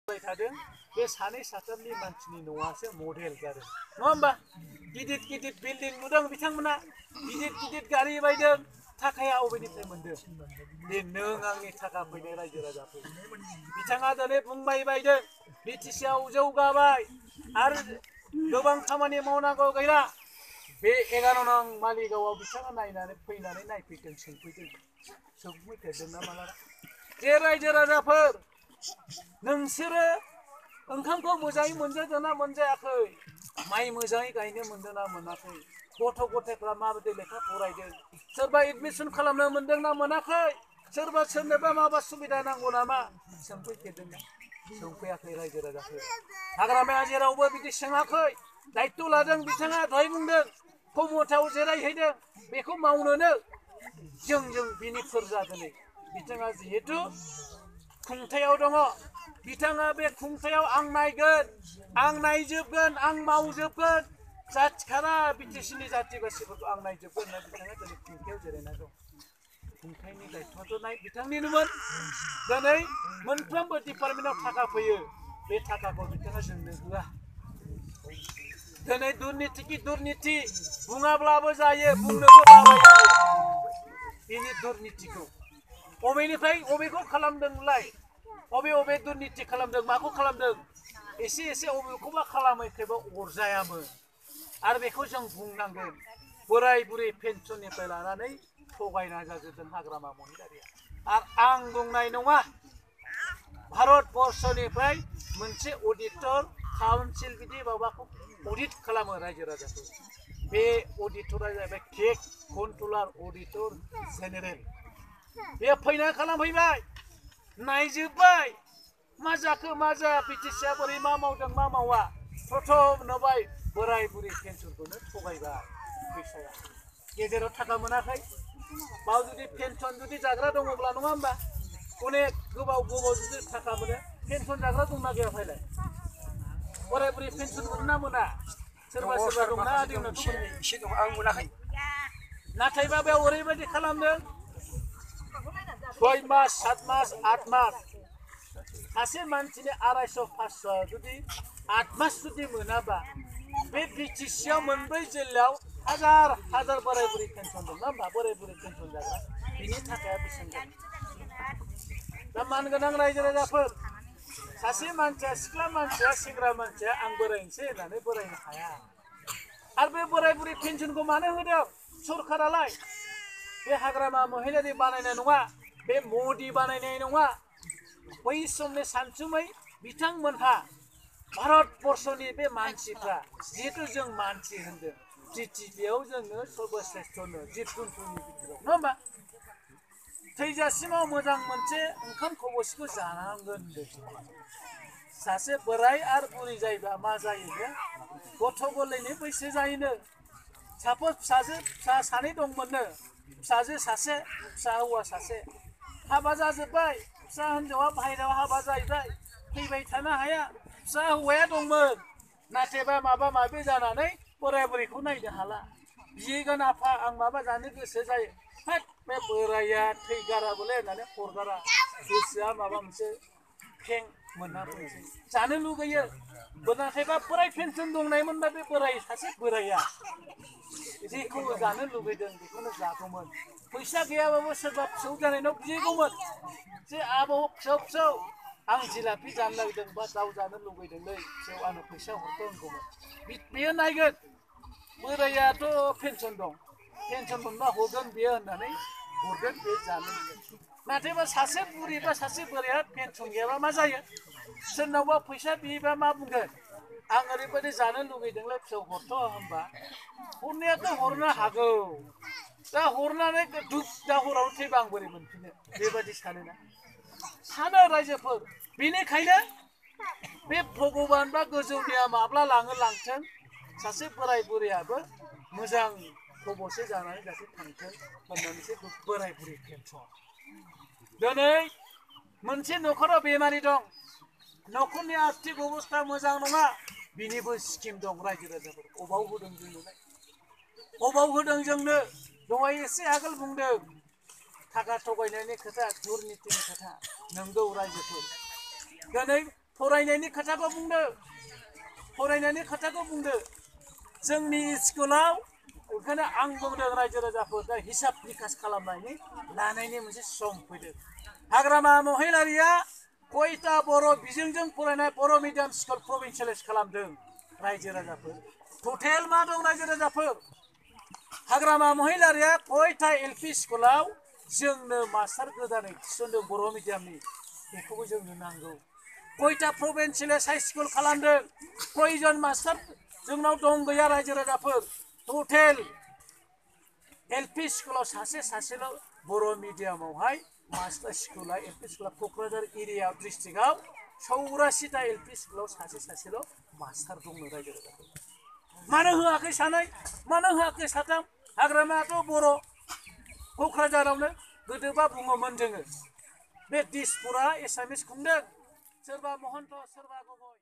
थादों बे सानै साथामनि मानसिनि न'आसो मडेल जादों नङा होमबा गिदिर गिदिर बिल्डिं नुदों बिथांमोना गिदिर गिदिर गारि बायदों थाखाया अबेनिफ्राय मोनदों दे नों आंनि थाखा फैनाय रायजो राजाफोर बिथाङा दिनै बुंबाय बायदों बिटिसिआव जौगाबाय आरो गोबां खामानि मावनांगौ गैला बे 11 नं मालिगावआव बिथाङा नायनानै फैनानै नायफैदों सोंफैफेरदों ना मालाबा जे रायजो राजाफोर नोंसोरो ओंखामखौ मोजाङै मोनजादोंना मोनजायाखै माइ मोजाङै गायनो मोनदोंना मोनाखै गथ' गथायफ्रा माबायदि लेखा फरायदों सोरबा एडमिसन खालामनो मोनदोंना मोनाखै सोरबा सोरनोबा माबा सुबिदा नांगौ नामा सोंफैफेरदोंना सोंफैयाखै रायजो राजाफोर हाग्रामाया जेरावबो बिदि सोङाखै दायित्व लादों बिथाङा दहाय बुंदों कमथायाव जिरायहैदों बेखौ मावनोनो जों बिनि फोरजा दिनै बिथाङा जिहेतु खुंथायाव दङ बिथाङा बे खुंथायाव आं नायगोन आं नायजोबगोन आं मावजोबगोन जाथिखाना बिटिसिनि जाथि बासिफोरखौ आं नायजोबगोन होनना बिथाङा दिनै खुंथायाव जिरायना दं खुंथायनि दायित्वआथ' बिथांनिनोमोन दिनै मोनफ्रोमबो डिपार्टमेन्टआव थाखा फैयो बे थाखाखौ बिथाङा जोंनो होआ दिनै दुर्निति बुङाब्लाबो जायो बुंनोबो बाबायो बिनि दुर्नितिखौ अबेनिफ्राय अबेखौ खालामदोंलाय अबे दुर्निति खालामदों माखौ खालामदों एसे अबेखौबा खालामैखौबो अरजायामोन आरो बेखौ जों बुंनांगोन बोराय बुरै पेन्सननिफ्राय लानानै थगायना जाजोबदों हाग्रामा महिलारिया आरो आं बुंनाय नङा भारत बर्षनिफ्राय मोनसे अडिटर काउन्सिल बिदि माबाखौ अडिट खालामो रायजो राजाखौ बे अडिटरा जाहैबाय केक कन्ट्रलार अडिटर जेनेरेल बे फैना खालामफैबाय नायजोब्बाय मा जाखो मा जाया बिटिसिआ बोरै मा मावदों मा मावा प्रथम नुबाय बोराय बुरै पेन्सनखौनो थगायबाय फैसाया गेजेराव थाखा मोनाखै बाव जुदि पेन्सन जुदि जाग्रा दङब्ला नङा होमबा अनेक गोबाव जुदि थाखा मोनो पेन्सन जाग्रा दंना गैया फायलाय बोराय बुरै पेन्सन मोना मोना सोरबा दंना आदिनावथ' एसे दं आं मोनाखै नाथायबा बेयाव ओरैबायदि खालामदों 6 मास 7 मास 8 मास सासे मानसिनि 250-500 जुदि 8 मास जुदि मोनाबा बे बिटिसिआव मोनब्रै जिल्लायाव हाजार बोराय बुरै पेन्सन दं ना होमबा बोराय बुरै पेन्सन जाग्रा बिनि थाखाया बेसेबां दा मानगोनां रायजो राजाफोर सासे मानसिया सिख्ला मानसिया सेंग्रा मानसिया आं बोरायनोसै होननानै बोरायनो हाया आरो बे बोराय बुरै पेन्सनखौ मानो होदों सरकारालाय बे हाग्रामा महिलारि बानायनाय नङा बे मदि बानायनाय नङा बै समनि सानसुमै बिथांमोनहा भारत बर्षनि बे मानसिफ्रा जिहेतु जों मानसि होनदों पृथिबियाव जोङो सर्बश्रेष्ठनो जिब जुन्थुनि बिथोराव नङा होमबा थैजासिमाव मोजां मोनसे ओंखाम खबसेखौ जानांगोन सासे बोराय आरो बुरै जायोबा मा जायोनो गथ' गोरलैनि बैसो जायोनो सापज फिसा सानै दंमोननो फिसाजो सासे फिसा हौवा सासे हाबा जाजोब्बाय फिसा हिन्जावा बाहेरायाव हाबा जाहैबाय फैबाय थानो हाया फिसा हौवाया दंमोन नाथायबा माबा माबि जानानै बोराय बुरैखौ नायनो हाला बिगोन आफा आं माबा जानो गोसो जायो हाट बे बोराया थैगाराबोलै होननानै हरगारा गोसोआ माबा मोनसे फें मोनना फैसै जानो लुगैयो नाथायबा बोराय पेन्सन दंनायमोनबा बे बोराय सासे बोराया जेखौ जानो लुगैदों बेखौनो जागौमोन फैसा गैयाबाबो सोरबा फिसौ जानायनाव बिहैगौमोन जे आबौ फिसौ आं जिलापि जानो लुगैदों बा दाउ जानो लुगैदोंलै फिसौ आंनो फैसा हरथ' होनगौमोन बेयो नायगोन बोरायाथ' पेन्सन दं पेन्सन मोनबा हरगोन बेयो होननानै हरगोन बे जानो लुगैदों नाथायबा सासे बुरि बा सासे बोराया पेन्सन गैयाबा मा जायो सोरनावबा फैसा बियोबा मा बुंगोन आं ओरैबायदि जानो लुगैदोंलै फिसौ हरथ' होनबा हरनायाथ' हरनो हागौ दा हरनानै दुख दा हराव थैबा आं बोरै मोनफिनो बेबायदि सानो रायजोफोर बेनिखायनो बे भगबान बा गोजौनिया माब्ला लांथों सासे बोराय बुरैयाबो मोजां खबरसे जानानै जाहाथे थांथों होननानैसो बोराय बुरै पेन्सन दिनै मोनसे न'खराव बेमारि दं न'खरनि आर्थिक अबस्था मोजां नङा बिनिबो स्किम दं रायजो राजाफोर अबाव होदों जोंनोलाय अबाव होदों जोंनो दहाय एसे आगोल बुंदों थाखा थगायनायनि खोथा दुर्नितिनि खोथा नंगौ रायजोफोर दिनै फरायनायनि खोथाखौ बुंदो फरायनायनि खोथाखौ बुंदो जोंनि स्कुलाव ओंखायनो आं बुंदों रायजो राजाफोर दा हिसाब निकास खालामनायनि लानायनि मोनसे सम फैदों हाग्रामा महिलारिया कयटा बर' बिजोंजों फरायनाय बर' मिडियाम स्कुल प्रभिन्सियेलाइज खालामदों रायजो राजाफोर टटेल मा दं रायजो राजाफोर हाग्रामा महिलारिया कयटा एलपि स्कुलाव जोंनो मास्टार गोदानै थिसनदों बर' मिडियामनि बेखौबो जोंनो नांगौ कयटा प्रभिन्सियेलाइज हाई स्कुल खालामदों कयजन मास्टार जोंनाव दं गैया रायजो राजाफोर टटेल एलपि स्कुलाव सासे सासेल' बर' मिडियामावहाय मास्टार स्कुला एलपि स्कुला क'क्राझार एरिया डिस्ट्रिक्टआव 84टा एलपि स्कुलाव सासे सासेल' मास्टार दंनो रायजो राजाफोर मानो होआखै सानै मानो होआखै साथाम हाग्रामायाथ' बर' क'क्राझारावनो गोदोबा बुङोमोन जोङो बे दिसपुरा एसामिस खुंदों सोरबा महन्त सोरबा गगৈ